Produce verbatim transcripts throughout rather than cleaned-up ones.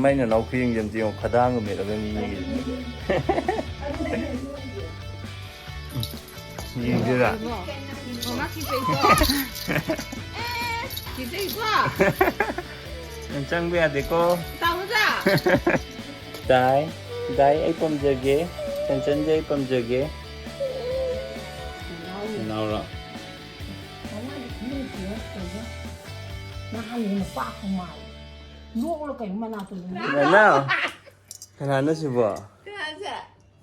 ꯃꯥꯏ ꯅꯅꯥꯎ ꯈꯨꯌꯦꯡꯁꯦ ꯑꯝꯇ ꯌꯦꯡꯉꯣ, ꯈꯗꯥꯡꯒ ꯃꯦꯠꯂꯒ ꯃꯤ ꯌꯦꯡꯉꯤꯁꯦ꯫ ꯌꯦꯡꯁꯤꯔꯥ? ꯃꯃꯥ ꯀꯤꯖꯩꯀꯣ꯫ ꯀꯤꯖꯩꯀꯣ꯫ ꯆꯪꯕ ꯌꯥꯗꯦꯀꯣ꯫ ꯇꯥꯃꯣꯖꯥ꯫ ꯗꯥꯏ, ꯗꯥꯏ ꯑꯩ ꯄꯥꯝꯖꯒꯦ꯫ ꯆꯟꯆꯟꯁꯦ ꯑꯩ ꯄꯥꯝꯖꯒꯦ꯫ ꯅꯅꯥꯎꯔꯣ? ꯅꯍꯥꯟꯒꯤ ꯅꯨꯄꯥ ꯀꯨꯃꯥꯔ ꯅꯣꯛꯂ ꯀꯩꯅꯣ ꯃꯅꯥꯇꯣꯟ꯫ ꯅꯅꯥꯎ? ꯀꯅꯥꯅꯣ ꯁꯤꯕꯣ? ꯀꯅꯥꯁꯦ?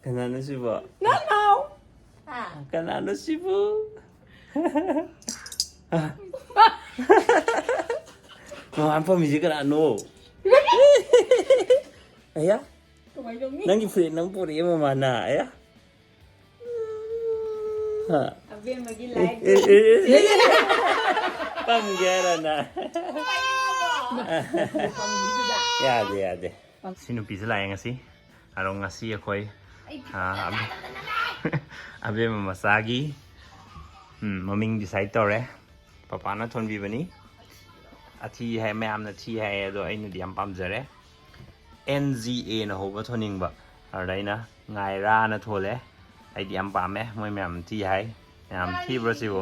ꯀꯅꯥꯅꯣ ꯁꯤꯕꯣ? ꯅꯅꯥꯎ꯫ ꯍꯥ? ꯀꯅꯥꯅꯣ ꯁꯤꯕꯨ? ꯃꯃꯥꯟ ꯐꯝꯃꯤꯁꯦ ꯀꯅꯥꯅꯣ? ꯑꯌꯥ, ꯀꯃꯥꯏꯅ ꯇꯧꯅꯤ? ꯅꯪꯒꯤ ꯐꯨꯔꯤꯠ ꯅꯪ ꯄꯨꯔꯛꯑꯦ ꯃꯃꯥꯅ꯫ ꯑꯌꯥ꯫ ꯍꯥ? ꯑꯕꯦꯝꯃꯒꯤ ꯑꯦ, ꯂꯥꯏꯐ꯫ ꯑꯦ, ꯑꯦ, ꯑꯦ, ꯑꯦ꯫ ꯄꯝꯒꯦ ꯍꯥꯏꯔꯣ ꯅꯪ? ꯌꯥꯗꯦ, ꯌꯥꯗꯦ꯫ ꯁꯤ ꯅꯨꯄꯤꯁꯦ ꯂꯥꯛꯑꯦ ꯉꯁꯤ꯫ ꯑꯗꯣ ꯉꯁꯤ ꯑꯩꯈꯣꯏ, ꯑꯥ, ꯑꯕꯦ-, ꯑꯕꯦꯝꯃ ꯃꯆꯥꯒꯤ, ꯎꯝ, ꯃꯃꯤꯡ ꯗꯤꯁꯥꯏꯠ ꯇꯧꯔꯦ꯫ ꯄꯄꯥꯅ ꯊꯣꯟꯕꯤꯕꯅꯤ꯫ ꯑꯊꯤ ꯍꯥꯏ, ꯃꯌꯥꯝꯅ ꯊꯤ ꯍꯥꯏ, ꯑꯗꯣ ꯑꯩꯅꯗꯤ ꯌꯥꯝ ꯄꯥꯝꯖꯔꯦ꯫ ꯑꯦꯟ ꯖꯤ ꯑꯦꯅ ꯍꯧꯕ ꯊꯣꯟꯅꯤꯡꯕ꯫ ꯑꯗꯨꯗ ꯑꯩꯅ ꯉꯥꯏꯔꯥꯅ ꯊꯣꯜꯂꯦ꯫ ꯑꯩꯗꯤ ꯌꯥꯝ ꯄꯥꯝꯃꯦ꯫ ꯃꯣꯏ ꯃꯌꯥꯝ ꯊꯤ ꯍꯥꯏ꯫ ꯌꯥꯝ ꯊꯤꯕ꯭ꯔꯣ ꯁꯤꯕꯨ?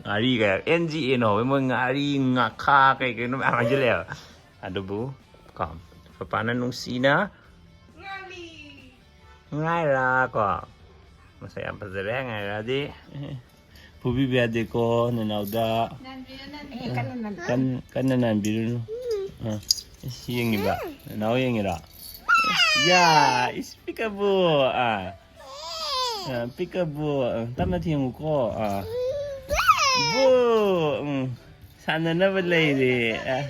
ꯉꯥꯔꯤꯒ ꯑꯦꯟ ꯖꯤ ꯑꯦꯅ ꯍꯧꯋꯦ꯫ ꯃꯣꯏ ꯉꯥꯔꯤ, ꯉꯥꯈꯥ ꯀꯩ ꯀꯩꯅꯣ ꯃꯌꯥꯝ ꯍꯥꯏꯖꯤꯜꯂꯛꯑꯦꯕ꯫ ꯑꯗꯨꯕꯨ ꯀꯣ, ꯄꯄꯥꯅ ꯅꯨꯡꯁꯤꯅ ꯉꯥꯏꯔꯥ ꯀꯣ꯫ ꯃꯁꯛ ꯌꯥꯝ ꯐꯖꯔꯦ ꯉꯥꯏꯔꯥꯗꯤ꯫ ꯐꯨꯕꯤꯕ ꯌꯥꯗꯦꯀꯣ ꯅꯅꯥꯎꯗ꯫ ꯅꯥꯟꯕꯤꯌꯨ, ꯅꯥꯟꯕꯤꯌꯨ꯫ ꯀꯟꯅ ꯅꯟ- ꯀꯟ-, ꯀꯟꯅ ꯅꯥꯟꯕꯤꯔꯨꯅꯨ꯫ ꯑꯥ, ꯏꯁ, ꯌꯦꯡꯉꯤꯕ? ꯅꯅꯥꯎ ꯌꯦꯡꯉꯤꯔꯣ? ꯌꯥ, ꯏꯁ, ꯄꯤꯀꯕꯨ꯫ ꯑꯥ꯫ ꯑꯥ, ꯄꯤꯀꯕꯨ꯫ ꯑꯥ, ꯇꯞꯅ ꯊꯦꯡꯉꯨꯀꯣ꯫ ꯑꯥ꯫ ꯕꯨ꯫ ꯎꯝ꯫ ꯁꯥꯟꯅꯅꯕ ꯂꯩꯔꯦ꯫ ꯑꯥ꯫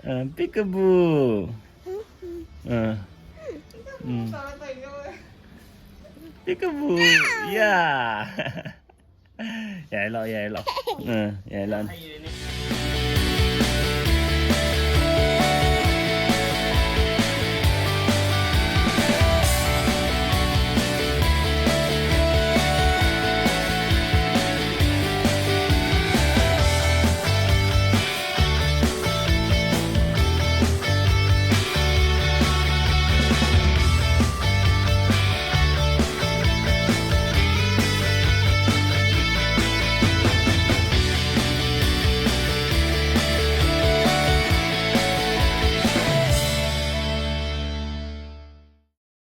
ꯑꯥ, ꯄꯤꯀꯕꯨ꯫ ꯑꯥ꯫ ꯎꯝ꯫ ꯄꯤꯀꯕꯨ꯫ ꯌꯥ꯫ ꯌꯥꯏ, ꯂꯥꯛꯑꯣ, ꯌꯥꯏ, ꯂꯥꯛꯑꯣ꯫ ꯑꯥ, ꯌꯥꯏ, ꯂꯥꯛꯑꯣ꯫